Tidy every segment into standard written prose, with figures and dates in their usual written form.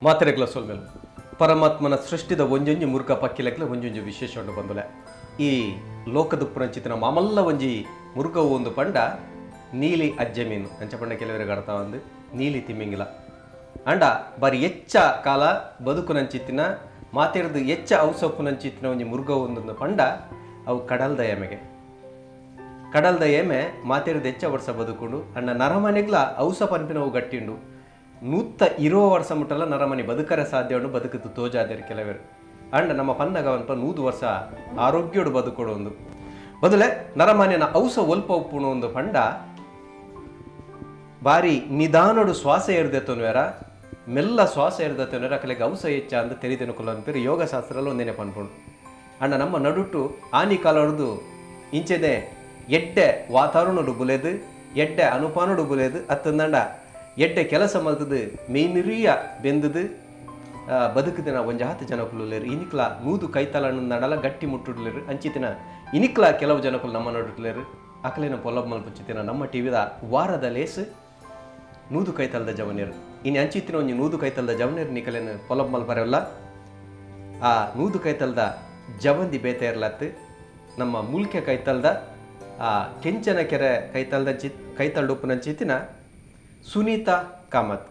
ಮಾತೆರೆಗ್ಲ ಸೊಲ್ಮೆಲು. ಪರಮಾತ್ಮನ ಸೃಷ್ಟಿದ ಒಂಜೊಂಜಿ ಮುರ್ಗ ಪಕ್ಕಿಲೆಗ್ಲ ಒಂಜೊಂಜಿ ವಿಶೇಷ ಉಂಡು ಬಂದುಲೆ. ಈ ಲೋಕದ ಪುರಂಚಿತನ ಮಾಮಲ್ಲ ಒಂಜಿ ಮುರ್ಗವು ಒಂದು ಪಂಡ ನೀಲಿ ಅಜ್ಜೆ ಮೀನು ಅಂಚ ಪಂಡ ಕೆಲವರಿಗೆ ಅರ್ಥ ಒಂದು ನೀಲಿ ತಿಮ್ಮಿಂಗಿಲ. ಅಂಡ ಬಾರಿ ಎಚ್ಚ ಕಾಲ ಬದುಕುನಂಚಿತ್ತಿನ ಮಾತೆರ್ದು ಎಚ್ಚ ಔಸಪ್ಪುನಂಚಿತ್ತಿನ ಒಂಜಿ ಮುರ್ಗ ಒಂದೊಂದು ಪಂಡ ಅವು ಕಡಲ್ದ ಎಮೆಗೆ. ಕಡಲ್ದ ಎಮೆ ಮಾತೆರ್ದು ಎಚ್ಚ ವರ್ಷ ಬದುಕುಂಡು. ಅಣ್ಣ ನರಮನೆಗ್ಲ ಔಸ ಪನ್ಪಿನವು ಗಟ್ಟಿಂಡು. 120 ವರ್ಷ ಮುಟ್ಟಲ್ಲ ನರಮನಿ ಬದುಕರೆ ಸಾಧ್ಯ ಉಂಡು, ಬದುಕುದು ತೋಜಾದೇರು ಕೆಲವರು. ಅಂಡ ನಮ್ಮ ಪನ್ನಗ ಅನ್ಪ 100 ವರ್ಷ ಆರೋಗ್ಯೋಡು ಬದುಕೊಡು ಒಂದು ಬದಲೆ ನರಮಾನ್ಯನ ಔಸ ಒಲ್ಪ ಉಪ್ಪುಣು ಒಂದು ಪಂಡ ಬಾರಿ ನಿಧಾನೋಡು ಶ್ವಾಸ ಏರ್ದೆತ್ತೊನ್ವೇರ, ಮೆಲ್ಲ ಶ್ವಾಸ ಏರ್ದೆತ್ತೊನ್ವೇರ ಅಕಲೆಗೆ ಔಸ ಹೆಚ್ಚ ಅಂದ್ ತೆರಿದೆನುಕುಲ ಅನ್ಪೇರು ಯೋಗಶಾಸ್ತ್ರಲ್ಲ ಒಂದೇನೆ ಪನ್ಪುಂಡು. ಅಣ್ಣ ನಮ್ಮ ನಡುಟು ಆನಿ ಕಾಲೊಡ್ದು ಇಂಚೆನೆ ಎಡ್ಡೆ ವಾತಾವರಣಡು ಬುಲೆದು, ಎಡ್ಡೆ ಅನುಪಾನಡು ಬುಲೆದು, ಅತ್ತಂದಂಡ ಎಡ್ಡೆ ಕೆಲಸ ಮಲ್ತದು ಮೇನಿರಿಯ ಬೆಂದದು ಬದುಕುದಿನ ಒಂಜಾತ್ ಜನಕುಲು ಇನಿಕ್ಲ 100 ಕೈತಲನ್ನು ನಡಲ ಗಟ್ಟಿ ಮುಟ್ಟುಡ್ಲೇರು. ಅಂಚಿತಿನ ಇನಿಕ್ಲ ಕೆಲವು ಜನಕುಲು ನಮ್ಮ ನಡುಟ್ಲೇರು. ಅಕಲೇನ ಪೊಲಬ್ ಮಲ್ಪುಂಚಿತಿನ ನಮ್ಮ ಟಿವಿದ ವಾರದ ಲೇಸ್ 100 ಕೈತಲದ ಜವನೇರು. ಇನ್ನು ಅಂಚಿತ್ತಿನ ಒಂಜಿ 100 ಕೈತಲದ ಜವನೇರು ನಿಕಲೇನು ಪೊಲಬ್ ಮಲ್ಪರೆಲ್ಲ. ಆ 100 ಕೈತಲದ ಜವಂದಿ ಬೇತೆರ್ಲತ್ತು ನಮ್ಮ ಮೂಲ್ಕೆ ಕೈತಲದ ಆ ಕೆಂಚನ ಕೆರೆ ಕೈತಲದ ಕೈತಲ್ಡುಪ್ಪುನಂಚಿತ್ತಿನ ಸುನೀತಾ ಕಾಮತ್.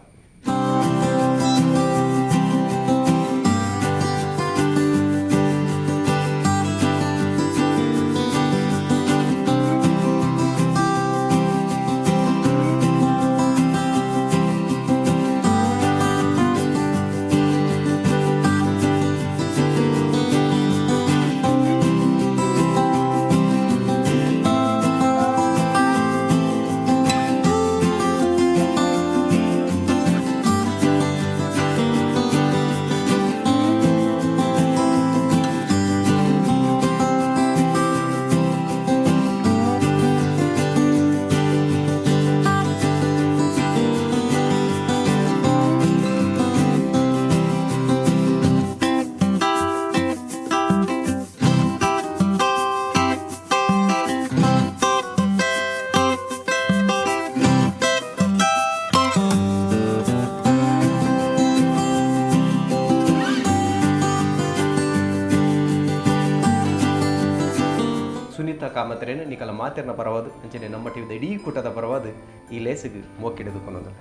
ಸುನೀತಾ ಕಾಮತ್ರೇನ ನಿಕಲ ಮಾತೆರ್ನ ಪರವಾದ ಅಂಚನೆ ನಮ್ಮ ಟಿವಿದ ಇಡೀ ಕೂಟದ ಪರವಾದ ಈ ಲೇಸಿಗೆ ಮೋಕಿಡಿದು ಕೊನೋದು.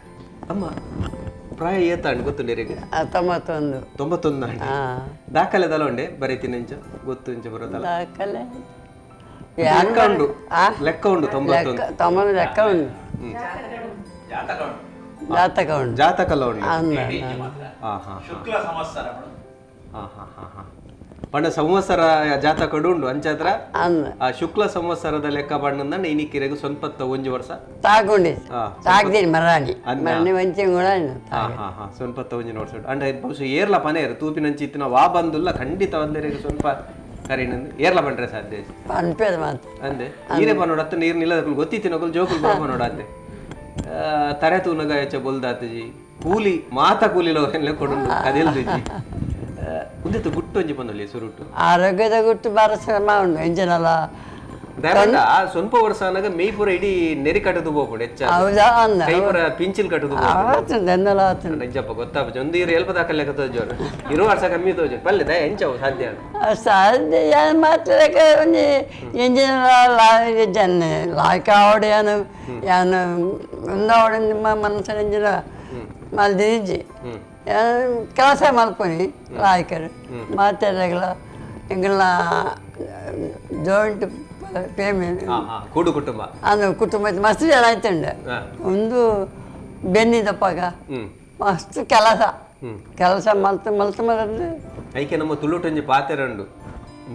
ಅಮ್ಮ ಪ್ರಾಯ ಏತಾಂಡ್ ಗೊತ್ತುಂಡೇರಿಗೆ? 91. 91 ಆಂಡ್. ದಾಖಲೆ ದಲ ಉಂಡೆ ಬರೀತೀನಿ ಅಂಚ ಗೊತ್ತು ಇಂಚ ಬರೋದಲ್ಲ. ದಾಖಲೆ ಲೆಕ್ಕ ಉಂಡು, ಲೆಕ್ಕ ಉಂಡು 91. ತೊಂಬತ್ತು ಲೆಕ್ಕ ಉಂಡು, ಜಾತಕ ಉಂಡು. ಜಾತಕಲ್ಲ ಉಂಡು. ಅಂದ. ಹಾ ಹಾ. ಶುಕ್ಲ ಸಂವತ್ಸರ. ಹಾ ಹಾ ಹಾ ಹಾ. ಪಂಡ ಸಂವತ್ಸರ ಜಾತಕಡು ಉಂಡು ಅಂಚಾತ್ರ. ಅಂದ. ಆ ಶುಕ್ಲ ಸಂವತ್ಸರದ ಲೆಕ್ಕ ಬಣ್ಣಂದ ಇನಿಕಿರೆಗು 91 ವರ್ಷ. ತಾಗೊಂಡಿ ತಾಗ್ದೀನಿ ಮರಾಣಿ ಮರಾಣಿ ವಂಚಿ ಕೂಡ. ಹಾ ಹಾ ಹಾ, 91 ವರ್ಷ ಉಂಟು. ಅಂಡ ಬಹುಶಃ ಏರ್ಲ ಪನೇರು ತೂಪಿನಂಚಿತ್ತಿನ ವಾ ಬಂದುಲ್ಲ ಖಂಡಿತ ಒಂದೆರೆಗೆ ಸ್ವಲ್ಪ ಕರಿನಂದು ಏರ್ಲ ಬಂಡ್ರೆ ಸಾಧ್ಯ. ಪನ್ಪೇದ ಮಾತು. ಅಂದೆ ನೀರೇ ಬನ್ನೋಡ ಅತ್ತ ನೀರು ನಿಲ್ಲದಕ್ಕೂ ಗೊತ್ತಿತ್ತಿನಕುಲು ಜೋಕುಲು ಬರೋಡ ಅಂದೆ. ತರೆ ತೂನಗ ಹೆಚ್ಚ ಬೊಲ್ದಾತಜಿ ಕೂಲಿ ಮಾತ ಕೂಲಿ ಎಲ್ಲ ಕೊಡುಂಡು ಕದೆಲ್ದಿಜಿ. ಉಂದೆತ್ತು ಗುಟ್ಟು ಒಂಜಿ ಪಂದೊಲಿ ಸುರುಟು. ಆರೋಗ್ಯದ ಗುಟ್ಟು ಬಾರ ಶ್ರಮ ಉಂಡು ಎಂಚಿನಲ್ಲ. ದಾಯೆಪಂಡ ಸ್ವಲ್ಪ ವರ್ಷ ಅನಗ ಮೇಯ್ ಪೂರ ಇಡೀ ನೆರಿ ಕಟ್ಟದು ಪೋಪುಂಡು ಹೆಚ್ಚ. ಹೌದಾ ಅಂದ. ಕೈ ಪೂರ ಪಿಂಚಿಲ್ ಕಟ್ಟದು ಪೋಪುಂಡು. ಆತುಂಡು ಎಂದಲ ಆತುಂಡು. ನಿಜಪ್ಪ ಗೊತ್ತಾಪುಜಿ ಒಂದು ಇರು ಎಲ್ಪ ದಾಖಲೆ ತೋಜೋರು ಇರುವ ವರ್ಷ ಕಮ್ಮಿ ತೋಜು ಪಲ್ಲೆ ದಯ ಎಂಚವು ಸಾಧ್ಯ ಅಂತ. ಸಾಧ್ಯ ಯಾನ್ ಮಾತ್ರ ಒಂಜಿ ಎಂಜಿನ ಜನ ಲಾಯ್ಕ ಆವಡು ಯಾನು ಯಾನು ಉಂದಾವಡು ನಿಮ್ಮ ಮನಸ್ಸಿನ ಎಂಜಿನ ಮಲ್ದಿಜ್ಜಿ. ಕೆಲಸ ಮಲ್ಪುನಿ ಲಾಯ್ಕರು ಮಾತೆರೆಗ್ಲ ಎಂಕಲ್ನ ಜಾಯಿಂಟ್ ಪೇಮೆಂಟ್. ಹಾ ಹಾ, ಕೂಡು ಕುಟುಂಬ. ಅಂದು ಕುಟುಂಬ ಮಸ್ತ್ ಜನ ಆಯ್ತುಂಡು. ಒಂದು ಬೆನ್ನಿದಪ್ಪಾಗ ಮಸ್ತ್ ಕೆಲಸ ಕೆಲಸ ಮಲ್ತು ಮಲ್ತು ಮಲ್ತು. ಐಕೆ ನಮ್ಮ ತುಳುಟೊಂಜಿ ಪಾತೆರಂಡು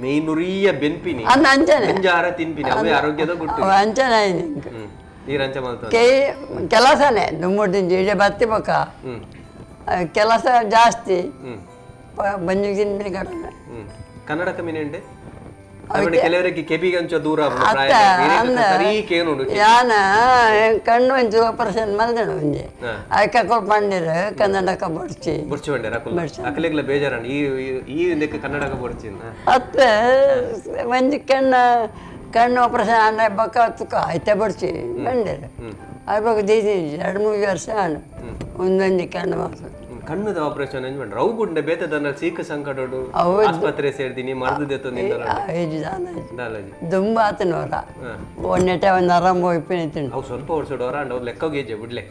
ಮೇಯ್ನುರಿಯ ಬೆನ್ಪಿನಿ ಅಂದ ಅಂಚನೆ. ಅಂಜಾರ ತಿನ್ಪಿನಿ ಅವೇ ಆರೋಗ್ಯದ ಗುಟ್ಟು. ಅವ ಅಂಚನೆ ಆಯ್ತು ಇಂಕ್. ನೀರಂಚ ಮಲ್ತ. ಕೈ ಕೆಲಸನೇ ದುಮ್ಮುಡ್ದಿಂಚಿ ಇಡೀ ಬತ್ತಿ ಬೊಕ್ಕ ಕೆಲಸ ಜಾಸ್ತಿ ಬಂಜು ತಿನ್ಪಿನಿ ಕಡಿಮೆ. ಕನ್ನಡ ಕಮ್ಮಿನೇ ಉಂಡೆ ಅವನ ಕೆಲವರಿಗೆ ಕೆಬಿಗೆ ಅಂಚ ದೂರ ಆಪುಂಡು ಪ್ರಾಯ. ಅತ್ತ ಇರೆಗ್ ಅಂದ. ಸರೀ ಕೇನುಂಡು. ಯಾನ ಕಣ್ಣು ಒಂಚೂರು ಆಪರೇಷನ್ ಮಲ್ದೆನು ಒಂಜಿ. ಐಕ ಪಂಡಿರು ಕನ್ನಡಕ ಬಡ್ಚಿ. ಬುರ್ಚಿ ಬಂಡೆ ರಕುಲ್ ಅಕಲೆಗ್ಲ ಬೇಜಾರಣ್ಣ ಈ ಈ- ಈ ಇದಕ್ಕೆ ಕನ್ನಡಕ ಬೊಡ್ಚಿನ. ಅತ್ತೆ ಒಂಜಿ ಕಣ್ಣು ಕಣ್ಣು ಆಪರೇಷನ್ ಆಂಡ ಬೊಕ್ಕ ತುಕ ಐತೆ ಬಡ್ಚಿ ಬಂಡಿರು. ಅಯ್ ಬೊಕ್ಕ ದೀದಿ 2-3 ವರ್ಷ ಆಂಡ್ ಒಂದೊಂಜಿ ಕಣ್ಣು ಮಾತ್ರ. ಕಣ್ಣುದ ಆಪರೇಷನ್ ಎಂಜ್ ರವು ಬುಡ್ನ ಬೇತೆ ದನ ಸೀಕ ಸಂಕಟೋಡು ಆಸ್ಪತ್ರೆ ಸೇರ್ದಿನಿ ಮರ್ದು ದೆತ್ತೊಂದಿನ ಐಜಿ ದಾನ ದಾಲಾಜಿ ದುಂಬು ಆತನವರ ಒಂದೆಟೆ ಒಂದು ಆರಾಮ ಹೋಯ್ಪಿನ ಅವು ಸ್ವಲ್ಪ ವರ್ಷ ಹೊರ ಅಂಡ್ ಅವ್ರು ಲೆಕ್ಕ ಗೇಜೆ ಬಿಡ್ಲೆ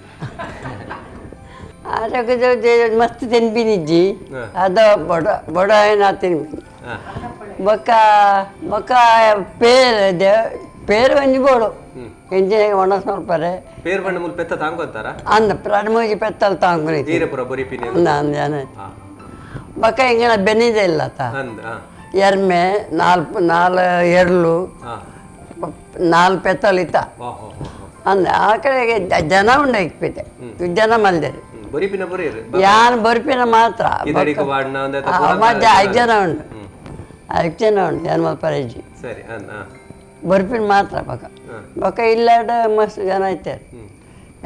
ಆರೋಗ್ಯ ಮಸ್ತ್ ತಿನ್ಪಿನಿಜ್ಜಿ ಅದ ಬಡ ಬಡ ಏನ ತಿನ್ಪಿನಿ ಬೊಕ್ಕ ಬೊಕ್ಕ ಪೇರ್ ಪೇರು ಒಂಜಿ ಬೋಡು ಎಂಚಿನ ಒಣಸ್ ಮಲ್ಪರೆ ಪೇರ್ ಬಣ್ಣ ಮುಲ್ ಪೆತ್ತ ತಾಂಗೊಂತಾರ ಅಂದ ಪ್ರಾಣಮೋಜಿ ಪೆತ್ತಲ್ ತಾಂಗುನಿ ಈರೆಪುರ ಬೊರಿಪಿನಿ ಅಂದ ಅಂದ ಏನ ಬೊಕ್ಕ ಇಂಗಿನ ಬೆನ್ನಿದೆ ಇಲ್ಲ ತ ಅಂದ್ ಎರ್ಮೆ ನಾಲ್ಕು ನಾಲ್ ಎರ್ಲು ನಾಲ್ ಪೆತ್ತಲ್ ಇತ್ತ ವಾ ಹೋ ಹೋ ಹೋ. ಅಂದ ಆ ಕಡೆಗೆ ಜನ ಉಂಡು ಇಕ್ಪಿತೆ ಜನ ಮಲ್ದೇರು ಬೊರಿಪಿನ ಬೊರಿಯರು ಯಾನ್ ಬರ್ಪಿನ ಮಾತ್ರ ಕಿದಡಿಕ ವಾಡ್ನ ಅಂದ ಮಧ್ಯ ಐದು ಜನ ಉಂಡು ಐದು ಜನ ಉಂಡು ಏನ್ ಮಲ್ಪರೇಜಿ ಸರಿ ಅಂದ್ ಬರ್ಪಿನ ಮಾತ್ರ ಬೊಕ ಬೊಕ ಇಲ್ಲಾಡ ಮಸ್ತ್ ಜನ ಐತೆ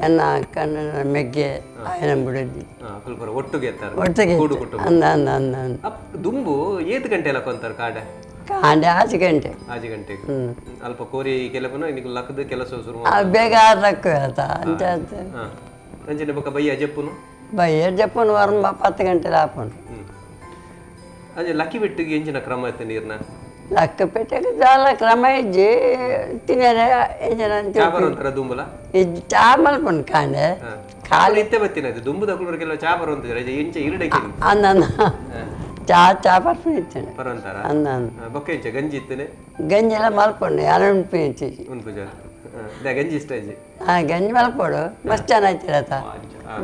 ಎನ್ನ ಕಣ್ಣ ಮೆಗ್ಗೆ ಆಯನ ಬಿಡೋದಿ ಅಕುಲ್ಪುರ ಒಟ್ಟುಗೆ ಎತ್ತಾರೆ ಒಟ್ಟಿಗೆ ಕೂಡು ಕುಟುಂಬ ಅಂದ ಅಂದ ಅಂದ ಅಂದ ಅಪ್ ದುಂಬು ಏತ್ ಗಂಟೆ ಎಲ್ಲ ಕೊಂತಾರೆ ಕಾಡೆ ಕಾಂಡೆ ಆರು ಗಂಟೆ ಆಜಿ ಗಂಟೆಗೆ ಅಲ್ಪ ಕೋರಿ ಕೆಲಪನ ಇನ್ನಿಗೆ ಲಕ್ಕದ ಕೆಲಸ ಶುರು ಆ ಬೇಗ ಆರು ಆತ ಅಂತ ಆತ ಅಂಚನೆ ಬೊಕ್ಕ ಬಯ್ಯ ಜಪ್ಪುನು ಬಯ್ಯ ಜಪ್ಪನ್ ವರಂಬ 10 ಗಂಟೆ ಆಪುಂಡು ಅಂಚೆ ಲಕ್ಕಿ ಬಿಟ್ಟಿಗೆ ಎಂಚಿನ ಕ್ರಮ ಇತ್ತು ನೀರ್ನ ಲಕ್ಕ ಪೇಟೆಗೆ ದಾಲ ಕ್ರಮ ಇಜ್ಜಿ ತಿನ್ನರೆ ಎಂಜಿನ ಅಂತ ಚಾ ಬರುವಂತರ ದುಂಬುಲ ಇಜ್ಜಿ ಚಾ ಮಲ್ಪುಂಡು ಕಾಂಡೆ ಖಾಲಿ ಇತ್ತೆ ಬತ್ತಿನ ಇದು ದುಂಬು ತಗೊಳ್ಳೋರಿಗೆಲ್ಲ ಚಾ ಬರುವಂತಿದ್ರೆ ಎಂಚ ಇರಡಕ್ಕೆ ಅಂದ ಅಂದ ಚಾ ಚಾ ಪರ್ಪುಂಡು ಇತ್ತೇನೆ ಬರುವಂತಾರ ಅಂದ ಅಂದ ಬೊಕ್ಕ ಎಂಚ ಗಂಜಿ ಇತ್ತನೆ ಗಂಜಿ ಎಲ್ಲ ಮಲ್ಪುಂಡು ಯಾರು ಉಂಟು ಉಂಟು ಪೂಜೆ ಗಂಜಿ ಇಷ್ಟ ಇಜ್ಜಿ ಹಾ ಗಂಜಿ ಮಲ್ಪೋಡು ಮಸ್ತ್ ಚೆನ್ನಾಯ್ತಿರತ್ತ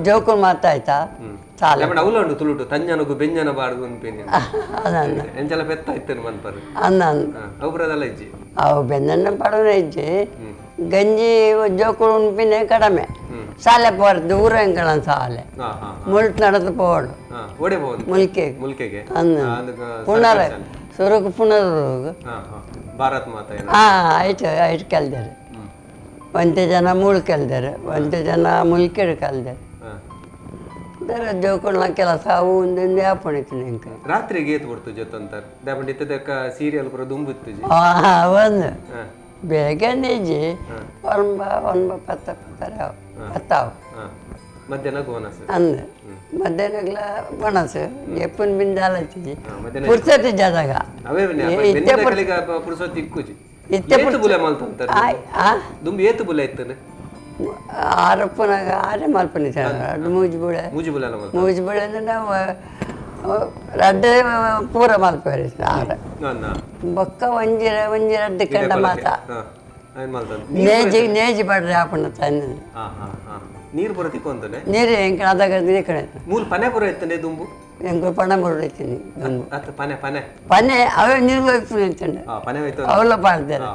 ಜೋಕುಲು ಮಾತಾಯ್ತಾ ಚಾಲ ಲೆಮನ್ ಅವಲ ಉಂಡು ತುಳುಟು ತಂಜನಗು ಬೆಂಜನ ಬಾರ್ದು ಅನ್ಪೇನಿ ಅದಂದ ಎಂಚಲ ಪೆತ್ತ ಇತ್ತೇನೆ ಮನ್ಪರು ಅಂದ ಅಂದ ಅವು ಬರೋದಲ್ಲ ಇಜ್ಜಿ ಅವು ಬೆಂದಣ್ಣ ಪಡೋಣ ಇಜ್ಜಿ ಗಂಜಿ ಜೋಕುಲು ಉಣ್ಪಿನೆ ಕಡಿಮೆ ಸಾಲೆ ಪೋರ ದೂರ ಎಂಕಣ ಸಾಲೆ ಹಾ ಹಾ ಮುಲ್ಟ್ ನಡೆದು ಪೋಡು ಹಾ ಓಡೆ ಬಹುದು ಮುಲ್ಕೆ ಮುಲ್ಕೆಗೆ ಅಂದ ಪುನರ್ ಸುರುಕು ಪುನರ್ ಹಾ ಹಾ ಭಾರತ್ ಮಾತಾ ಏನೋ ಹಾ ಆಯ್ತು ಆಯ್ತು ಕಲ್ದಾರೆ ಒಂತೆ ಜನ ಮೂಳು ಕಲ್ದಾರೆ ಒಂತೆ ಜನ ಮುಲ್ಕೆಡು ಕಲ್ದಾರೆ ಹಾ. ದರ ಜೋಕುಲ್ನ ಕೆಲಸ ಅವು ಒಂದೊಂದೇ ಆಪಣಿತು ನಿಂಗೆ ರಾತ್ರಿಗೆ ಏತ್ ಕೊಡ್ತು ಜೊತೆ ಅಂತಾರೆ ದಾಪಂಡ ಇತ್ತದಕ್ಕ ಸೀರಿಯಲ್ ಪೂರ ದುಂಬು ಇತ್ತು ಒಂದು ಹಾ ಬೇಗ ನಿಜಿ ಒಂಬ ಒಂಬ ಪತ್ತ ಪತ್ತರ ಪತ್ತಾವು ಹಾ ಮಧ್ಯಾಹ್ನ ಗೋನಸ್ ಅಂದ ಮಧ್ಯಾಹ್ನಗ್ಲ ಒಣಸು ಎಪ್ಪನ್ ಬಿಂದಾಲತ್ತಿ ಮಧ್ಯಾಹ್ನ ಪುರ್ಸತಿ ಜಾದಾಗ ಅವೇ ಬೆನ್ನಿನ ಪುರುಸೊತ್ತು ಇಕ್ಕುಜಿ ಇತ್ತೆ ಏತು ಬುಲೆ ಮಲ್ತಂತಾರೆ ಆ ದುಂಬು ಏತು ಬುಲೆ ಇತ್ತನೆ ಆರಪ್ಪನಾಗ ಆರೆ ಮಲ್ಪನಿ ಅಡ್ಡು ಮೂಜಿ ಬುಳೆ ಮೂಜಿ ಬುಲೆ ಅಲ್ಲ ಮಲ್ತ ಮೂಜಿ ಬುಳೆ ಅಂದ್ರೆ ನಾವು ರಡ್ಡೆ ಪೂರ ಮಲ್ಪೇರಿ ಆರ ನನ್ನ ಬೊಕ್ಕ ಒಂಜಿ ಒಂಜಿ ರಡ್ಡೆ ಕಂಡ ಮಾತ ಹಾ ಏನ್ ಮಲ್ತಂತ ನೇಜಿ ನೇಜಿ ಪಡ್ರೆ ಆಪಣ ತಂದೆ ಹಾ ಹಾ ಹಾ ನೀರು ಪೂರ ತಿಕ್ಕೊಂತಾನೆ ನೀರು ಎಂಕ ಅದಾಗ ನೀರು ಕಡೆ ಮೂಲ ಪನೆ ಪೂರ ಇತ್ತನೆ ದುಂಬು ಎಂಕು ಪಣ ಮುರುಳಿತೀನಿ ದುಂಬು ಅತ್ತ ಪನೆ ಪನೆ ಪನೆ ಅವೇ ನೀರು ಹೋಯ್ತು ನಿಂತಂಡೆ ಹಾ ಪನೆ ಹೋಯ್ತು ಅವಳ ಪಾಡ್ತಾರೆ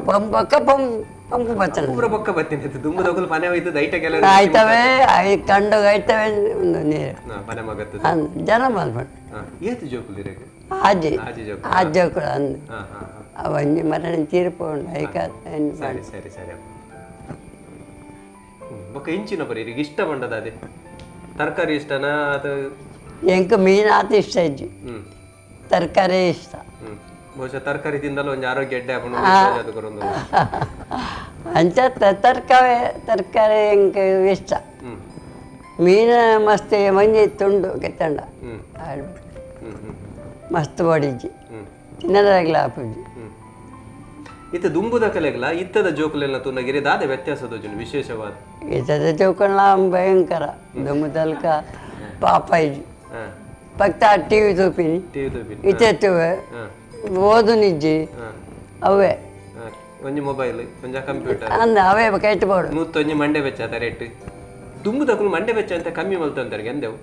ಪಂಪಕ್ಕ ಪಂಪ್ ಪಂಪ್ ಬರ್ತದೆ ಪೂರ ಬೊಕ್ಕ ಬತ್ತೀನಿ ದುಂಬು ದೊಗಲು ಪನೆ ಹೋಯ್ತು ದೈಟ ಕೆಲ ಆಯ್ತವೆ I ಕಂಡು ಆಯ್ತವೆ ಒಂದು ನೀರು ಪನೆ ಮಗತ್ತದ ಅಂದ್ ಜನ ಮಲ್ಪಂಡು ಹಾ ಏತು ಜೋಕುಲಿರೇಗ ಆಜಿ ಆಜಿ ಜೋಕು ಆಜ್ ಕೂಡ ಅಂದ್ ಹಾ ಹಾ ಹಾ ಅವಂಜಿ ಮರಣ ತೀರ್ಪುಂಡು ಐಕ ಸರಿ ಸರಿ ಸರಿ ಅಪ್ಪ. ಬೊಕ್ಕ ಇಂಚಿನ ಬರೀ ಈಗ ಇಷ್ಟ ಬಂಡದ ಅದೇ ತರಕಾರಿ ಇಷ್ಟನಾ ಅದು ಎಂಕ್ ಮೀನು ಆತ ಇಷ್ಟ ಇಜ್ಜಿ ಹ್ಮ್ ತರಕಾರಿ ಇಷ್ಟ ಹ್ಮ್ ಬಹುಶಃ ತರಕಾರಿ ತಿಂದಲ್ಲ ಒಂಜಿ ಆರೋಗ್ಯ ಎಡ್ಡೆ ಆಪುಂಡು ಅದು ಕೊರೊಂದು ಅಂಚ ತರಕಾರಿ ತರಕಾರಿ ಎಂಕ್ ಇಷ್ಟ ಹ್ಮ್ ಮೀನು ಮಸ್ತ್ ಮಂಜಿ ತುಂಡು ಕೆತ್ತಂಡ ಹ್ಮ್ ಹ್ಮ್ ಹ್ಮ್ ಮಸ್ತ್ ಬಡಿಜಿ ಹ್ಮ್ ತಿನ್ನದಾಗ್ಲ ಆಪುಜಿ ಹ್ಮ್ ಇತ್ತ ದುಂಬುದ ಕಲೆಗ್ಲ ಇತ್ತದ ಜೋಕುಲೆಲ್ಲ ತುನಗಿರಿ ದಾದ ವ್ಯತ್ಯಾಸ ತೋಜುಂಡು ವಿಶೇಷವಾದ ಇತ್ತದ ಚೌಕಣ್ಣ ಭಯಂಕರ ದುಮ್ಮುದಲ್ಕ ಪಾಪ ಇಜ್ಜಿ ಹಾ ಪಕ್ತ ಟಿವಿ ತೂಪಿನಿ ಟಿವಿ ತೂಪಿನಿ ಇತ್ತೆತ್ತುವೆ ಹಾ ಓದು ನಿಜ್ಜಿ ಹಾ ಅವೇ ಹಾ. ಒಂಜಿ ಮೊಬೈಲ್ ಒಂಜಿ ಕಂಪ್ಯೂಟರ್ ಅಂದ ಅವೇ ಕೈಟ್ ಬೋಡು ನೂತ್ತೊಂಜಿ ಮಂಡೆ ಬೆಚ್ಚ ಆತ ರೇಟ್ ದುಂಬುದಕುಲು ಮಂಡೆ ಬೆಚ್ಚ ಅಂತ ಕಮ್ಮಿ ಮಲ್ತಂತಾರೆ ಎಂದೆವು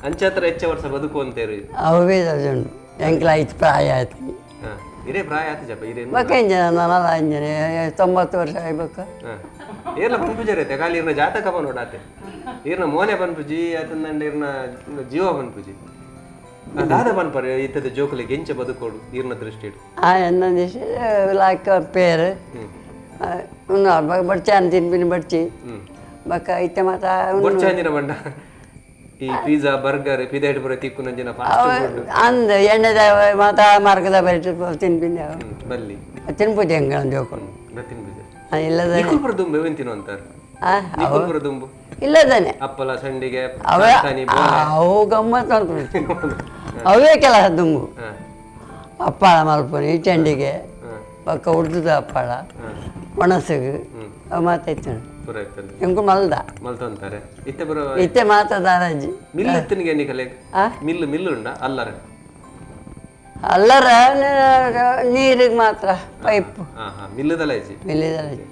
ಅಂಚಾತ್ರ ಹೆಚ್ಚ ವರ್ಷ ಬದುಕು ಅಂತೇರಿ ಅವೇ ಉಂಡು ಎಂಕ್ಲ ಐತು ಪ್ರಾಯ ಆಯ್ತು ಹಾ ಇರೇ ಪ್ರಾಯ ಆತ ಜಪ ಇರೇ ಬೊಕ್ಕ ಇಂಜನ ನನಲ ಇಂಜನ 90 ವರ್ಷ ಆಯ್ಬೇಕು ಹಾ ಏರ್ಲ ಪನ್ಪುಜಿ ರೈತೆ ಖಾಲಿ ಇರ್ನ ಜಾತಕ ನೋಡಾತೆ ಇರ್ನ ಮೋನೆ ಪನ್ಪುಜಿ ಆತಂದಂಡ ಇರ್ನ ಜೀವ ಪನ್ಪುಜಿ ದಾದ ಪನ್ಪರ್ ಇತ್ತದ ಜೋಕುಲಿಗೆ ಎಂಚ ಬದುಕೋಡು ಇರ್ನ ದೃಷ್ಟಿ ಆ ಎನ್ನೊಂದು ಲಾಕ ಪೇರು ಉನ್ನು ಬಡ್ಚಿ ಅನ್ ತಿನ್ಪಿನಿ ಬಡ್ಚಿ ಹ್ಮ್ ಬೊಕ್ಕ ಇತ್ತೆ ಮಾತ ಬೊಡ್ಚಾಂಜಿನ ಬಣ್ಣ ಈ ಪಿಜ್ಜಾ ಬರ್ಗರ್ ಪಿದಾಯ್ಟ್ ಬರೋ ತಿಕ್ಕು ನಂಜಿನ ಫಾಸ್ಟ್ ಫುಡ್ ಅಂದ್ ಎಣ್ಣೆದ ಮಾತ ಮಾರ್ಗದ ಬರಿಟ್ಟು ತಿನ್ಪಿನಿ ಅವು ಬಲ್ಲಿ ತಿನ್ಪುಜಿ ಹೆಂಗೆ ಜೋಕುಲು ಬತ್ತಿನ ಪೂಜೆ ಇಲ್ಲದ ನಿಕುಲ್ಪುರ ದುಂಬು ಏನ್ ತಿನ್ನು ಅಂತಾರೆ ಆ ನಿಕುಲ್ಪುರ ದುಂಬು ಇಲ್ಲದಾನೆ. ಅಪ್ಪಲ ಸಂಡಿಗೆ ಅವೇ. ತಾನಿ ಬೋಲೆ. ಅವು ಗಮ್ಮತ್ತು ಮಾಡ್ಕೊಂಡು ಅವೇ ಕೆಲಸ ದುಂಬು. ಅಪ್ಪಾಳ ಮಲ್ಪುನಿ ಚಂಡಿಗೆ, ಪಕ್ಕ ಉಡ್ದುದ ಅಪ್ಪಾಳ ಒಣಸಿಗೆ ಅವು ಮಾತಾಯ್ತು. ಪೂರ ಇತ್ತಲ್ಲ. ಎಂಕು ಮಲ್ದ. ಮಲ್ತೊಂತಾರೆ ಇತ್ತೆ ಬರೋ. ಇತ್ತೆ ಮಾತ ದಾರಾಜಿ. ಮಿಲ್ ಎತ್ತನಿಗೆ ನಿಕಲೆ? ಆ? ಮಿಲ್ ಮಿಲ್ ಉಂಡ ಅಲ್ಲರ? ಅಲ್ಲರ, ನೀರಿಗೆ ಮಾತ್ರ ಪೈಪ್. ಹಾ ಹಾ, ಮಿಲ್ಲದಲ್ಲ ಇಜ್ಜಿ. ಮಿಲ್ಲಿದಲ್ಲ.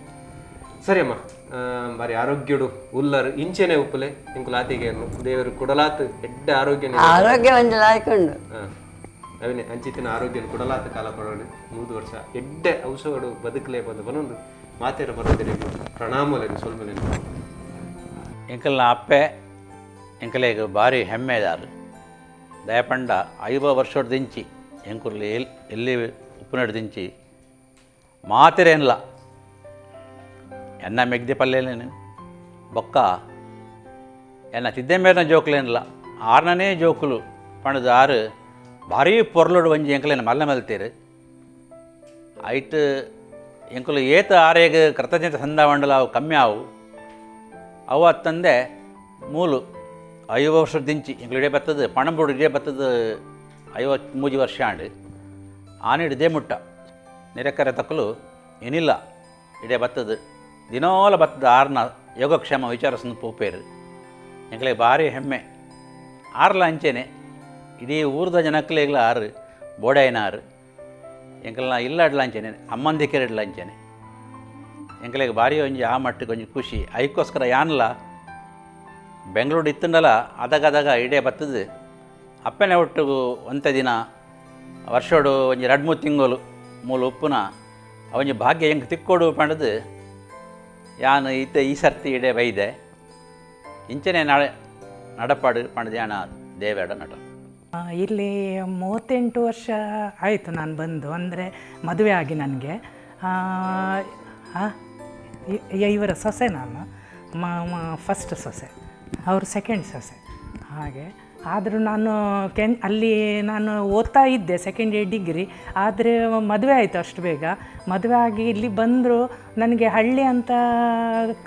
ಸರಿ ಅಮ್ಮ, ಬಾರಿ ಆರೋಗ್ಯಡು ಉಲ್ಲರ್, ಇಂಚೆನೆ ಉಪ್ಪುಲೆ. ಇಂಕುಲು ಆತಿಗೆ ದೇವರು ಕುಡಲಾತ್ ಎಡ್ಡೆ ಆರೋಗ್ಯ. ಆರೋಗ್ಯ ಒಂಜಿ ಲಾಯ್ಕೊಂಡು. ಅವನೇ ಅಂಚಿತ್ತಿನ ಆರೋಗ್ಯ ಕುಡಲಾತ ಕಾಲ ಪಡೋಣ, 100 ವರ್ಷ ಎಡ್ಡೆ ಔಷಧಗಳು ಬದುಕಲೇ ಬಂದು ಬನೊಂದು ಮಾತೇರ ಬರೋದಿಲ್ಲ. ಪ್ರಣಾಮಲೇನು ಸೊಲ್ಮಲೇನು. ಎಂಕಲ್ನ ಅಪ್ಪೆ ಎಂಕಲೆಗ್ ಭಾರಿ ಹೆಮ್ಮೆದಾರು. ದಯಪಂಡ 50 ವರ್ಷದಿಂಚಿ ಎಂಕುಲು ಎಲ್ಲಿ ಎಲ್ಲಿ ಉಪ್ಪುನಡ್ದಿಂಚಿ ಮಾತೆರೇನ್ಲ ಎನ್ನ ಮೆಗ್ದಿ ಪಲ್ಲೇನೇನು ಬೊಕ್ಕ ಎನ್ನ ತಿದ್ದೆ ಮೇರಿನ ಜೋಕುಲೇನ್ಲ ಆರ್ನನೇ ಜೋಕುಲು ಪಂಡದು ಆರು ಭಾರೀ ಪೊರ್ಲುಡು ಒಂಜಿ ಎಂಕಲೇನ ಮಲ್ಲ ಮಲ್ತೇರು. ಐಟ್ ಎಂಕುಲು ಏತ ಆರೇಗ ಕೃತಜ್ಞತೆ ಸಂದಾವಂಡಲ ಅವು ಕಮ್ಮಿ ಆವು. ಅವು ಅತ್ತಂದೆ ಮೂಲು 50 ವರ್ಷದಿಂಚಿ ಎಂಕುಲು ಇಡೇ ಬತ್ತದ ಪಣಂಬುಡು ಇಡೇ ಬತ್ತದ 53 ವರ್ಷ ಆಂಡ್ ಆನಿಡ್ದೇ ಮುಟ್ಟ ನಿರಕರೆ ತಕ್ಕಲು ಏನಿಲ್ಲ ಇಡೇ ಬತ್ತದ ದಿನೋಲ ಬತ್ತದ ಆರ್ನ ಯೋಗಕ್ಷೇಮ ವಿಚಾರಸನ್ನು ಪೋಪೇರು. ಎಂಕಲೆ ಭಾರಿ ಹೆಮ್ಮೆ. ಆರ್ಲ ಅಂಚೆನೆ ಇಡೀ ಊರ್ದ ಜನಕ್ಲೆಗ್ಲ ಆರು ಬೋಡಾಯಿನ ಆರು ಎಂಕಲ್ನ ಇಲ್ಲಾಡ್ಲ ಅಂಚೆನೆ ಅಮ್ಮಂದಿಕೆರಡ್ಲ ಅಂಚೆನೆ ಎಂಕಲೆಗ್ ಭಾರಿ ಒಂಜಿ ಆ ಮಟ್ಟಕ್ಕೆ ಒಂಜಿ ಖುಷಿ. ಐಕ್ಕೋಸ್ಕರ ಯಾನ್ಲ ಬೆಂಗಳೂರು ಇತ್ತಂಡಲ ಅದಗದಗ ಇಡೇ ಬತ್ತದ ಅಪ್ಪನೆ ಒಟ್ಟುಗು ಒಂತೆ ದಿನ ವರ್ಷೋಡು ಒಂಜಿ 2-3 ತಿಂಗಳು ಮೂಲು ಉಪ್ಪುನ ಒಂಜಿ ಭಾಗ್ಯ ಎಂಕ್ ತಿಕ್ಕೋಡು ಪಂಡದು ಯಾನ್ ಇತ್ತೆ ಈ ಸರ್ತಿ ಇಡೇ ಬೈದೆ. ಇಂಚನೆ ನಾಳೆ ನಡಪಾಡು ಪಂಡದು ಯಾನ ದೇವೇಡ ನಟ. ಇಲ್ಲಿ 38 ವರ್ಷ ಆಯಿತು ನಾನು ಬಂದು, ಅಂದರೆ ಮದುವೆ ಆಗಿ ನನಗೆ. ಇವರ ಸೊಸೆ ನಾನು, ಫಸ್ಟ್ ಸೊಸೆ, ಅವರು ಸೆಕೆಂಡ್ ಸೊಸೆ. ಹಾಗೆ ಆದರೂ ನಾನು ಅಲ್ಲಿ ನಾನು ಓದ್ತಾ ಇದ್ದೆ second year degree. ಆದರೆ ಮದುವೆ ಆಯಿತು ಅಷ್ಟು ಬೇಗ. ಮದುವೆ ಆಗಿ ಇಲ್ಲಿ ಬಂದರೂ ನನಗೆ ಹಳ್ಳಿ ಅಂತ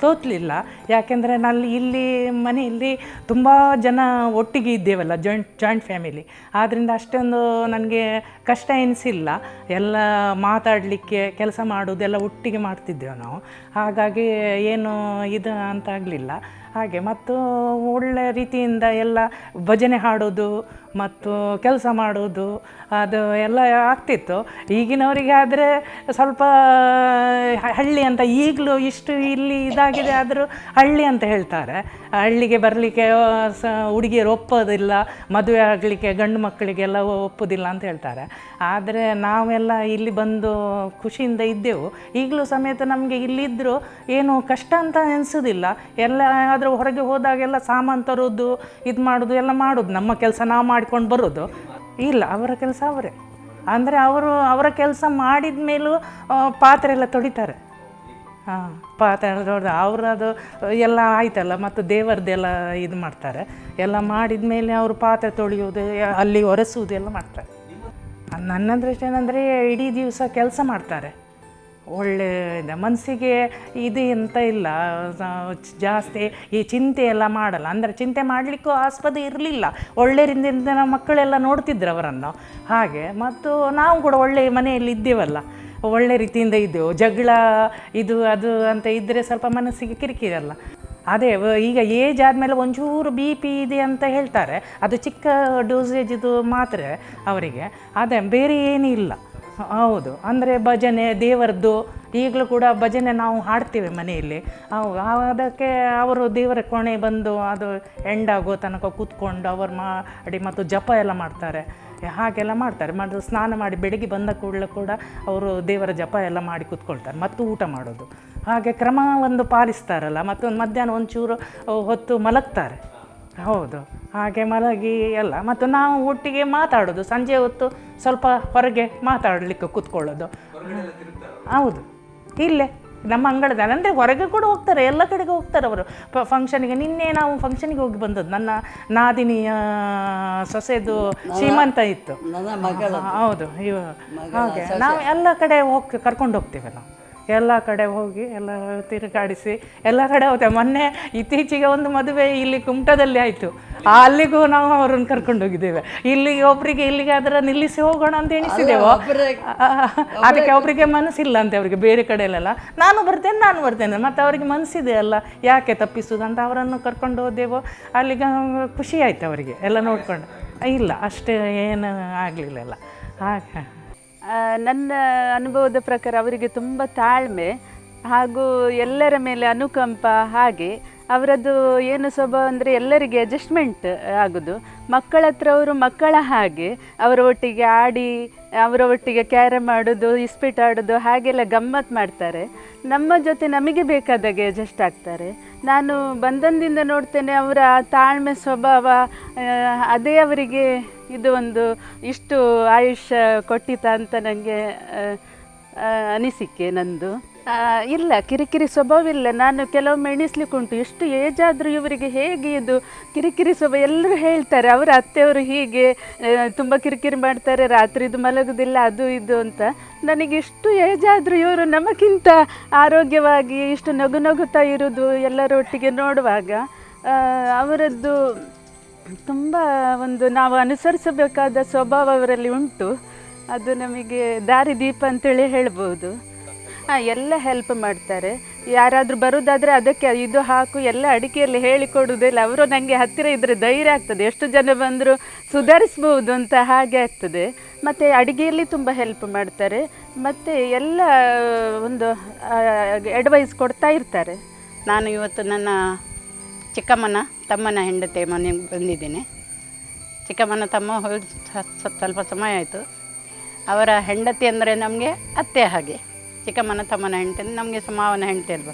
ತೋಚಲಿಲ್ಲ. ಯಾಕೆಂದರೆ ನಲ್ಲಿ ಇಲ್ಲಿ ಮನೆಯಲ್ಲಿ ತುಂಬ ಜನ ಒಟ್ಟಿಗೆ ಇದ್ದೇವಲ್ಲ, ಜಾಯಿಂಟ್ ಫ್ಯಾಮಿಲಿ. ಆದ್ದರಿಂದ ಅಷ್ಟೊಂದು ನನಗೆ ಕಷ್ಟ ಎನಿಸಿಲ್ಲ. ಎಲ್ಲ ಮಾತಾಡಲಿಕ್ಕೆ, ಕೆಲಸ ಮಾಡೋದೆಲ್ಲ ಒಟ್ಟಿಗೆ ಮಾಡ್ತಿದ್ದೆವು ನಾವು. ಹಾಗಾಗಿ ಏನು ಇದು ಅಂತ ಆಗಲಿಲ್ಲ. ಹಾಗೆ ಮತ್ತು ಒಳ್ಳೆ ರೀತಿಯಿಂದ ಎಲ್ಲ ಭಜನೆ ಹಾಡೋದು ಮತ್ತು ಕೆಲಸ ಮಾಡೋದು ಅದು ಎಲ್ಲ ಆಗ್ತಿತ್ತು. ಈಗಿನವರಿಗೆ ಆದರೆ ಸ್ವಲ್ಪ ಹಳ್ಳಿ ಅಂತ ಈಗಲೂ ಇಷ್ಟು ಇಲ್ಲಿ ಇದಾಗಿದೆ, ಆದರೂ ಹಳ್ಳಿ ಅಂತ ಹೇಳ್ತಾರೆ. ಹಳ್ಳಿಗೆ ಬರಲಿಕ್ಕೆ ಹುಡುಗಿಯರು ಒಪ್ಪೋದಿಲ್ಲ, ಮದುವೆ ಆಗಲಿಕ್ಕೆ ಗಂಡು ಮಕ್ಕಳಿಗೆಲ್ಲ ಒಪ್ಪೋದಿಲ್ಲ ಅಂತ ಹೇಳ್ತಾರೆ. ಆದರೆ ನಾವೆಲ್ಲ ಇಲ್ಲಿ ಬಂದು ಖುಷಿಯಿಂದ ಇದ್ದೆವು. ಈಗಲೂ ಸಮೇತ ನಮಗೆ ಇಲ್ಲಿದ್ದರೂ ಏನು ಕಷ್ಟ ಅಂತ ಅನಿಸೋದಿಲ್ಲ. ಎಲ್ಲ ಆದರೂ ಹೊರಗೆ ಹೋದಾಗೆಲ್ಲ ಸಾಮಾನು ತರೋದು, ಇದು ಮಾಡೋದು, ಎಲ್ಲ ಮಾಡೋದು, ನಮ್ಮ ಕೆಲಸ ನಾವು ಮಾಡ್ಕೊಂಡು ಬರೋದು. ಇಲ್ಲ, ಅವರ ಕೆಲಸ ಅವರೇ. ಅಂದರೆ ಅವರು ಅವರ ಕೆಲಸ ಮಾಡಿದ ಮೇಲೂ ಪಾತ್ರೆ ಎಲ್ಲ ತೊಳಿತಾರೆ. ಹಾಂ, ಪಾತ್ರೆ ಎಲ್ಲ ತೊಳೆದು ಅವರದು ಎಲ್ಲ ಆಯ್ತಲ್ಲ, ಮತ್ತು ದೇವರದ್ದೆಲ್ಲ ಇದು ಮಾಡ್ತಾರೆ. ಎಲ್ಲ ಮಾಡಿದ ಮೇಲೆ ಅವರು ಪಾತ್ರೆ ತೊಳೆಯೋದು, ಅಲ್ಲಿ ಒರೆಸುವುದು ಎಲ್ಲ ಮಾಡ್ತಾರೆ. ನನ್ನ ದೃಷ್ಟಿ ಏನಂದರೆ ಇಡೀ ದಿವಸ ಕೆಲಸ ಮಾಡ್ತಾರೆ, ಒಳ್ಳೆ ಇದೆ ಮನಸ್ಸಿಗೆ ಇದು ಅಂತ ಇಲ್ಲ, ಜಾಸ್ತಿ ಈ ಚಿಂತೆ ಎಲ್ಲ ಮಾಡಲ್ಲ. ಅಂದರೆ ಚಿಂತೆ ಮಾಡಲಿಕ್ಕೂ ಆಸ್ಪದ ಇರಲಿಲ್ಲ. ಒಳ್ಳೆ ರೀತಿಯಿಂದ ನಮ್ಮ ಮಕ್ಕಳೆಲ್ಲ ನೋಡ್ತಿದ್ರು ಅವರನ್ನು. ಹಾಗೆ ಮತ್ತು ನಾವು ಕೂಡ ಒಳ್ಳೆಯ ಮನೆಯಲ್ಲಿ ಇದ್ದೇವಲ್ಲ, ಒಳ್ಳೆ ರೀತಿಯಿಂದ ಇದ್ದೆವು. ಜಗಳ ಇದು ಅದು ಅಂತ ಇದ್ದರೆ ಸ್ವಲ್ಪ ಮನಸ್ಸಿಗೆ ಕಿರಿಕಿರಲ್ಲ. ಅದೇ ಈಗ ಏಜ್ ಆದಮೇಲೆ ಒಂಚೂರು ಬಿ ಪಿ ಇದೆ ಅಂತ ಹೇಳ್ತಾರೆ, ಅದು ಚಿಕ್ಕ ಡೋಸೇಜಿದು ಮಾತ್ರೆ ಅವರಿಗೆ, ಅದೇ ಬೇರೆ ಏನೂ ಇಲ್ಲ. ಹೌದು, ಅಂದರೆ ಭಜನೆ ದೇವರದ್ದು ಈಗಲೂ ಕೂಡ ಭಜನೆ ನಾವು ಹಾಡ್ತೇವೆ ಮನೆಯಲ್ಲಿ. ಅದಕ್ಕೆ ಅವರು ದೇವರ ಕೋಣೆ ಬಂದು ಅದು ಎಂಡಾಗೋ ತನಕ ಕೂತ್ಕೊಂಡು ಅವರು ಮಾಡಿ ಮತ್ತು ಜಪ ಎಲ್ಲ ಮಾಡ್ತಾರೆ, ಹಾಗೆಲ್ಲ ಮಾಡ್ತಾರೆ. ಮತ್ತು ಸ್ನಾನ ಮಾಡಿ ಬೆಳಗ್ಗೆ ಬಂದ ಕೂಡಲೇ ಕೂಡ ಅವರು ದೇವರ ಜಪ ಎಲ್ಲ ಮಾಡಿ ಕೂತ್ಕೊಳ್ತಾರೆ ಮತ್ತು ಊಟ ಮಾಡೋದು. ಹಾಗೆ ಕ್ರಮ ಒಂದು ಪಾಲಿಸ್ತಾರಲ್ಲ. ಮತ್ತು ಒಂದು ಮಧ್ಯಾಹ್ನ ಒಂಚೂರು ಹೊತ್ತು ಮಲಗ್ತಾರೆ. ಹೌದು, ಹಾಗೆ ಮಲಗಿ ಎಲ್ಲ. ಮತ್ತು ನಾವು ಒಟ್ಟಿಗೆ ಮಾತಾಡೋದು, ಸಂಜೆ ಹೊತ್ತು ಸ್ವಲ್ಪ ಹೊರಗೆ ಮಾತಾಡಲಿಕ್ಕೆ ಕೂತ್ಕೊಳ್ಳೋದು. ಹೌದು, ಇಲ್ಲೇ ನಮ್ಮ ಅಂಗಳದಲ್ಲಿ, ಅಂದರೆ ಹೊರಗೆ ಕೂಡ ಹೋಗ್ತಾರೆ, ಎಲ್ಲ ಕಡೆಗೆ ಹೋಗ್ತಾರೆ ಅವರು ಫಂಕ್ಷನಿಗೆ. ನಿನ್ನೆ ನಾವು ಫಂಕ್ಷನಿಗೆ ಹೋಗಿ ಬಂದದ್ದು. ನನ್ನ ನಾದಿನಿಯ ಸೊಸೆದು ಶ್ರೀಮಂತ ಇತ್ತು. ಹೌದು, ಇವ ಹಾಗೆ ನಾವು ಎಲ್ಲ ಕಡೆ ಹೋಗಿ ಕರ್ಕೊಂಡು ಹೋಗ್ತೇವೆ ನಾವು. ಎಲ್ಲ ಕಡೆ ಹೋಗಿ ಎಲ್ಲ ತಿರುಗಾಡಿಸಿ ಎಲ್ಲ ಕಡೆ ಹೋಗ್ತೇವೆ. ಮೊನ್ನೆ ಇತ್ತೀಚೆಗೆ ಒಂದು ಮದುವೆ ಇಲ್ಲಿ ಕುಮಟಾದಲ್ಲಿ ಆಯಿತು, ಅಲ್ಲಿಗೂ ನಾವು ಅವರನ್ನು ಕರ್ಕೊಂಡು ಹೋಗಿದ್ದೇವೆ. ಇಲ್ಲಿಗೆ ಒಬ್ಬರಿಗೆ ಇಲ್ಲಿಗೆ ಅದರ ನಿಲ್ಲಿಸಿ ಹೋಗೋಣ ಅಂತ ಎಣಿಸಿದೆವು. ಅದಕ್ಕೆ ಅವರಿಗೆ ಮನಸ್ಸಿಲ್ಲ ಅಂತೆ, ಅವರಿಗೆ ಬೇರೆ ಕಡೆಯಲ್ಲೆಲ್ಲ ನಾನು ಬರ್ತೇನೆ ನಾನು ಬರ್ತೇನೆ, ಮತ್ತು ಅವರಿಗೆ ಮನಸ್ಸಿದೆ ಅಲ್ಲ, ಯಾಕೆ ತಪ್ಪಿಸುವುದು ಅಂತ ಅವರನ್ನು ಕರ್ಕೊಂಡು ಹೋದೆವು. ಅಲ್ಲಿಗೆ ಖುಷಿ ಆಯಿತು ಅವರಿಗೆ ಎಲ್ಲ ನೋಡಿಕೊಂಡು. ಇಲ್ಲ ಅಷ್ಟೇ ಏನು ಆಗಲಿಲ್ಲ ಹಾಗೆ. ನನ್ನ ಅನುಭವದ ಪ್ರಕಾರ ಅವರಿಗೆ ತುಂಬ ತಾಳ್ಮೆ ಹಾಗೂ ಎಲ್ಲರ ಮೇಲೆ ಅನುಕಂಪ. ಹಾಗೆ ಅವರದ್ದು ಏನು ಸ್ವಭಾವ ಅಂದರೆ ಎಲ್ಲರಿಗೆ ಅಡ್ಜಸ್ಟ್ಮೆಂಟ್ ಆಗೋದು. ಮಕ್ಕಳ ಹತ್ರ ಅವರು ಮಕ್ಕಳ ಹಾಗೆ ಅವರ ಒಟ್ಟಿಗೆ ಆಡಿ, ಅವರ ಒಟ್ಟಿಗೆ ಕ್ಯಾರಮ್ ಆಡೋದು, ಇಸ್ಪೀಟ್ ಆಡೋದು, ಹಾಗೆಲ್ಲ ಗಮ್ಮತ್ತು ಮಾಡ್ತಾರೆ. ನಮ್ಮ ಜೊತೆ ನಮಗೆ ಬೇಕಾದಾಗೆ ಅಡ್ಜಸ್ಟ್ ಆಗ್ತಾರೆ. ನಾನು ಬಂದಂದಿಂದ ನೋಡ್ತೇನೆ ಅವರ ತಾಳ್ಮೆ ಸ್ವಭಾವ, ಅದೇ ಅವರಿಗೆ ಇದು ಒಂದು ಇಷ್ಟು ಆಯುಷ್ಯ ಕೊಟ್ಟಿತ ಅಂತ ನನಗೆ ಅನಿಸಿಕೆ ನಂದು. ಇಲ್ಲ, ಕಿರಿಕಿರಿ ಸ್ವಭಾವ ಇಲ್ಲ. ನಾನು ಕೆಲವೊಮ್ಮೆ ಎಣಿಸ್ಲಿಕ್ಕುಂಟು, ಎಷ್ಟು ಏಜ್ ಆದರೂ ಇವರಿಗೆ ಹೇಗೆ ಇದು ಕಿರಿಕಿರಿ ಸ್ವಭಾವ. ಎಲ್ಲರೂ ಹೇಳ್ತಾರೆ ಅವರ ಅತ್ತೆಯವರು ಹೀಗೆ ತುಂಬ ಕಿರಿಕಿರಿ ಮಾಡ್ತಾರೆ, ರಾತ್ರಿ ಇದು ಮಲಗುವುದಿಲ್ಲ, ಅದು ಇದು ಅಂತ. ನನಗೆ ಇಷ್ಟು ಏಜ್ ಆದರೂ ಇವರು ನಮಗಿಂತ ಆರೋಗ್ಯವಾಗಿ ಇಷ್ಟು ನಗು ನಗುತ್ತಾ ಇರೋದು ಎಲ್ಲರೊಟ್ಟಿಗೆ ನೋಡುವಾಗ ಅವರದ್ದು ತುಂಬ ಒಂದು ನಾವು ಅನುಸರಿಸಬೇಕಾದ ಸ್ವಭಾವ ಅವರಲ್ಲಿ ಉಂಟು. ಅದು ನಮಗೆ ದಾರಿದೀಪ ಅಂತೇಳಿ ಹೇಳ್ಬೋದು. ಎಲ್ಲ ಹೆಲ್ಪ್ ಮಾಡ್ತಾರೆ. ಯಾರಾದರೂ ಬರೋದಾದರೆ ಅದಕ್ಕೆ ಇದು ಹಾಕು ಎಲ್ಲ ಅಡಿಗೆಯಲ್ಲಿ ಹೇಳಿಕೊಡೋದಿಲ್ಲ ಅವರು. ನನಗೆ ಹತ್ತಿರ ಇದ್ದರೆ ಧೈರ್ಯ ಆಗ್ತದೆ, ಎಷ್ಟು ಜನ ಬಂದರೂ ಸುಧಾರಿಸ್ಬೋದು ಅಂತ ಹಾಗೆ ಆಗ್ತದೆ. ಮತ್ತು ಅಡಿಗೆಯಲ್ಲಿ ತುಂಬ ಹೆಲ್ಪ್ ಮಾಡ್ತಾರೆ, ಮತ್ತು ಎಲ್ಲ ಒಂದು ಅಡ್ವೈಸ್ ಕೊಡ್ತಾ ಇರ್ತಾರೆ. ನಾನು ಇವತ್ತು ನನ್ನ ಚಿಕ್ಕಮ್ಮನ ತಮ್ಮನ ಹೆಂಡತಿ ಮನೆಗೆ ಬಂದಿದ್ದೇನೆ. ಚಿಕ್ಕಮ್ಮನ ತಮ್ಮ ಹೋಗಿ ಸ್ವಲ್ಪ ಸಮಯ ಆಯಿತು. ಅವರ ಹೆಂಡತಿ ಅಂದರೆ ನಮಗೆ ಅತ್ತೆ ಹಾಗೆ. ಚಿಕ್ಕಮ್ಮನ ತಮ್ಮನ ಹೆಂಡತಿ ಅಂದರೆ ನಮಗೆ ಸಹ ಮಾವನ ಹೆಂಡತಿ ಅಲ್ವ.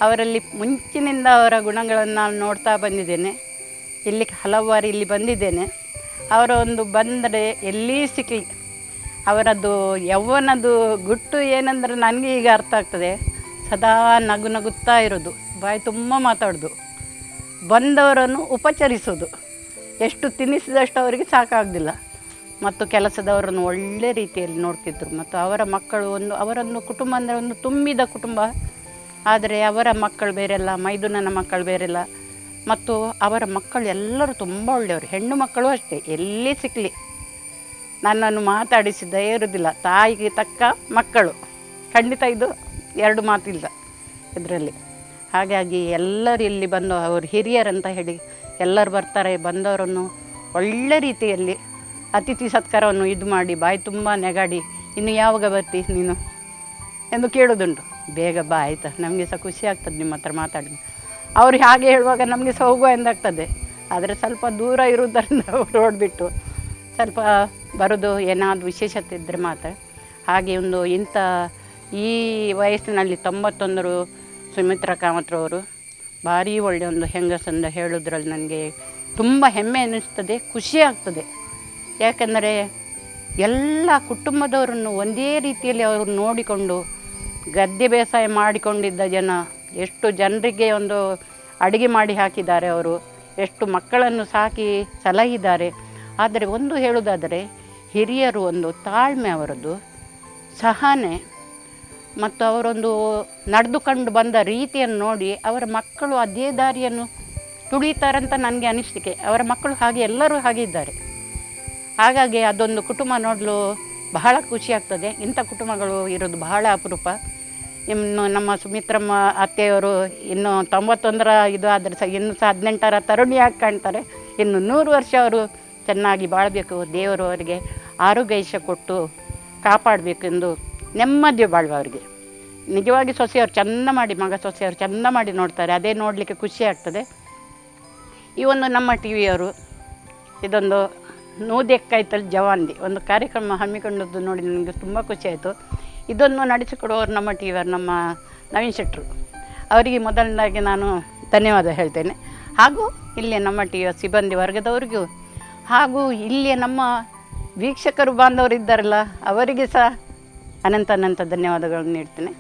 ಅವರಲ್ಲಿ ಮುಂಚಿನಿಂದ ಅವರ ಗುಣಗಳನ್ನು ನಾನು ನೋಡ್ತಾ ಬಂದಿದ್ದೇನೆ. ಇಲ್ಲಿ ಹಲವು ಬಾರಿ ಇಲ್ಲಿ ಬಂದಿದ್ದೇನೆ. ಅವರ ಒಂದು ಬಂದರೆ ಎಲ್ಲಿ ಸಿಕ್ಕಲಿ ಅವರದ್ದು ಯೌವನದ್ದು ಗುಟ್ಟು ಏನಂದರೆ ನನಗೆ ಈಗ ಅರ್ಥ ಆಗ್ತದೆ. ಸದಾ ನಗು ನಗುತ್ತಾ ಇರೋದು, ಬಾಯಿ ತುಂಬ ಮಾತಾಡೋದು, ಬಂದವರನ್ನು ಉಪಚರಿಸೋದು, ಎಷ್ಟು ತಿನ್ನಿಸಿದಷ್ಟು ಅವರಿಗೆ ಸಾಕಾಗೋದಿಲ್ಲ. ಮತ್ತು ಕೆಲಸದವರನ್ನು ಒಳ್ಳೆ ರೀತಿಯಲ್ಲಿ ನೋಡ್ತಿದ್ದರು. ಮತ್ತು ಅವರ ಮಕ್ಕಳು ಒಂದು ಅವರೊಂದು ಕುಟುಂಬ ಅಂದರೆ ಒಂದು ತುಂಬಿದ ಕುಟುಂಬ. ಆದರೆ ಅವರ ಮಕ್ಕಳು ಬೇರೆಲ್ಲ, ಮೈದುನನ ಮಕ್ಕಳು ಬೇರೆಲ್ಲ. ಮತ್ತು ಅವರ ಮಕ್ಕಳು ಎಲ್ಲರೂ ತುಂಬ ಒಳ್ಳೆಯವರು. ಹೆಣ್ಣು ಮಕ್ಕಳು ಅಷ್ಟೇ, ಎಲ್ಲಿ ಸಿಕ್ಕಲಿ ನನ್ನನ್ನು ಮಾತಾಡಿಸಿದ್ದೇ ಇರೋದಿಲ್ಲ. ತಾಯಿಗೆ ತಕ್ಕ ಮಕ್ಕಳು, ಖಂಡಿತ ಇದು ಎರಡು ಮಾತಿಲ್ಲ ಇದರಲ್ಲಿ. ಹಾಗಾಗಿ ಎಲ್ಲರೂ ಇಲ್ಲಿ ಬಂದು ಅವರು ಹಿರಿಯರಂತ ಹೇಳಿ ಎಲ್ಲರೂ ಬರ್ತಾರೆ. ಬಂದವರನ್ನು ಒಳ್ಳೆ ರೀತಿಯಲ್ಲಿ ಅತಿಥಿ ಸತ್ಕಾರವನ್ನು ಇದು ಮಾಡಿ ಬಾಯಿ ತುಂಬ ನೆಗಾಡಿ, ಇನ್ನು ಯಾವಾಗ ಬರ್ತಿ ನೀನು ಎಂದು ಕೇಳೋದುಂಟು. ಬೇಗ ಬಾ ಆಯಿತಾ, ನಮಗೆ ಸಹ ಖುಷಿ ಆಗ್ತದೆ ನಿಮ್ಮ ಹತ್ರ ಮಾತಾಡಿ. ಅವರು ಹಾಗೆ ಹೇಳುವಾಗ ನಮಗೆ ಸಹ ಹೋಗುವ ಎಂದಾಗ್ತದೆ. ಆದರೆ ಸ್ವಲ್ಪ ದೂರ ಇರುವುದರಿಂದ ರೋಡ್ ಬಿಟ್ಟು ಸ್ವಲ್ಪ ಬರೋದು ಏನಾದರೂ ವಿಶೇಷತೆ ಇದ್ದರೆ ಮಾತ್ರ. ಹಾಗೆ ಒಂದು ಇಂಥ ಈ ವಯಸ್ಸಿನಲ್ಲಿ 91 ಸುಮಿತ್ರಾ ಕಾಮತ್ರವರು ಭಾರೀ ಒಳ್ಳೆಯ ಒಂದು ಹೆಂಗಸಂದು ಹೇಳೋದ್ರಲ್ಲಿ ನನಗೆ ತುಂಬ ಹೆಮ್ಮೆ ಅನ್ನಿಸ್ತದೆ, ಖುಷಿ ಆಗ್ತದೆ. ಯಾಕೆಂದರೆ ಎಲ್ಲ ಕುಟುಂಬದವರನ್ನು ಒಂದೇ ರೀತಿಯಲ್ಲಿ ಅವರು ನೋಡಿಕೊಂಡು ಗದ್ದೆ ಬೇಸಾಯ ಮಾಡಿಕೊಂಡಿದ್ದ ಜನ ಎಷ್ಟು ಜನರಿಗೆ ಒಂದು ಅಡುಗೆ ಮಾಡಿ ಹಾಕಿದ್ದಾರೆ ಅವರು, ಎಷ್ಟು ಮಕ್ಕಳನ್ನು ಸಾಕಿ ಸಲಹಿದ್ದಾರೆ. ಆದರೆ ಒಂದು ಹೇಳುವುದಾದರೆ ಹಿರಿಯರು ಒಂದು ತಾಳ್ಮೆ, ಅವರದ್ದು ಸಹನೆ ಮತ್ತು ಅವರೊಂದು ನಡೆದುಕೊಂಡು ಬಂದ ರೀತಿಯನ್ನು ನೋಡಿ ಅವರ ಮಕ್ಕಳು ಅದೇ ದಾರಿಯನ್ನು ತುಳಿತಾರಂತ ನನಗೆ ಅನಿಸಿಕೆ. ಅವರ ಮಕ್ಕಳು ಹಾಗೆ ಎಲ್ಲರೂ ಹಾಗೆ ಇದ್ದಾರೆ. ಹಾಗಾಗಿ ಅದೊಂದು ಕುಟುಂಬ ನೋಡಲು ಬಹಳ ಖುಷಿಯಾಗ್ತದೆ. ಇಂಥ ಕುಟುಂಬಗಳು ಇರೋದು ಬಹಳ ಅಪರೂಪ. ಇನ್ನು ನಮ್ಮ ಸುಮಿತ್ರಮ್ಮ ಅತ್ತೆಯವರು ಇನ್ನು 91 ಇದು ಆದರೆ ಸಹ ಇನ್ನೂ ಸಹ 18ರ ತರುಣಿಯಾಗಿ ಕಾಣ್ತಾರೆ. ಇನ್ನು 100 ವರ್ಷ ಅವರು ಚೆನ್ನಾಗಿ ಬಾಳಬೇಕು, ದೇವರು ಅವರಿಗೆ ಆರೋಗ್ಯ ಕೊಟ್ಟು ಕಾಪಾಡಬೇಕೆಂದು ನೆಮ್ಮದಿ ಬಾಳುವ ಅವರಿಗೆ. ನಿಜವಾಗಿ ಸೊಸೆಯವರು ಚೆಂದ ಮಾಡಿ, ಮಗ ಸೊಸೆಯವರು ಚೆಂದ ಮಾಡಿ ನೋಡ್ತಾರೆ, ಅದೇ ನೋಡಲಿಕ್ಕೆ ಖುಷಿ ಆಗ್ತದೆ. ಈ ಒಂದು ನಮ್ಮ ಟಿ ವಿಯವರು ಇದೊಂದು ನೂದೆಕ್ಕೈತಲ್ ಜವಾನ್ದಿ ಒಂದು ಕಾರ್ಯಕ್ರಮ ಹಮ್ಮಿಕೊಂಡದ್ದು ನೋಡಿ ನನಗೆ ತುಂಬ ಖುಷಿಯಾಯಿತು. ಇದನ್ನು ನಡೆಸಿಕೊಡುವವರು ನಮ್ಮ ಟಿ ವಿಯವರು, ನಮ್ಮ ನವೀನ್ ಶೆಟ್ಟರು, ಅವರಿಗೆ ಮೊದಲನೇದಾಗಿ ನಾನು ಧನ್ಯವಾದ ಹೇಳ್ತೇನೆ. ಹಾಗೂ ಇಲ್ಲಿ ನಮ್ಮ ಟಿ ವಿಯ ಸಿಬ್ಬಂದಿ ವರ್ಗದವರಿಗೂ ಹಾಗೂ ಇಲ್ಲಿಯ ನಮ್ಮ ವೀಕ್ಷಕರು ಬಾಂಧವರು ಇದ್ದಾರಲ್ಲ ಅವರಿಗೆ ಸಹ ಅನಂತ ಅನಂತ ಧನ್ಯವಾದಗಳನ್ನು ನೀಡ್ತೇನೆ.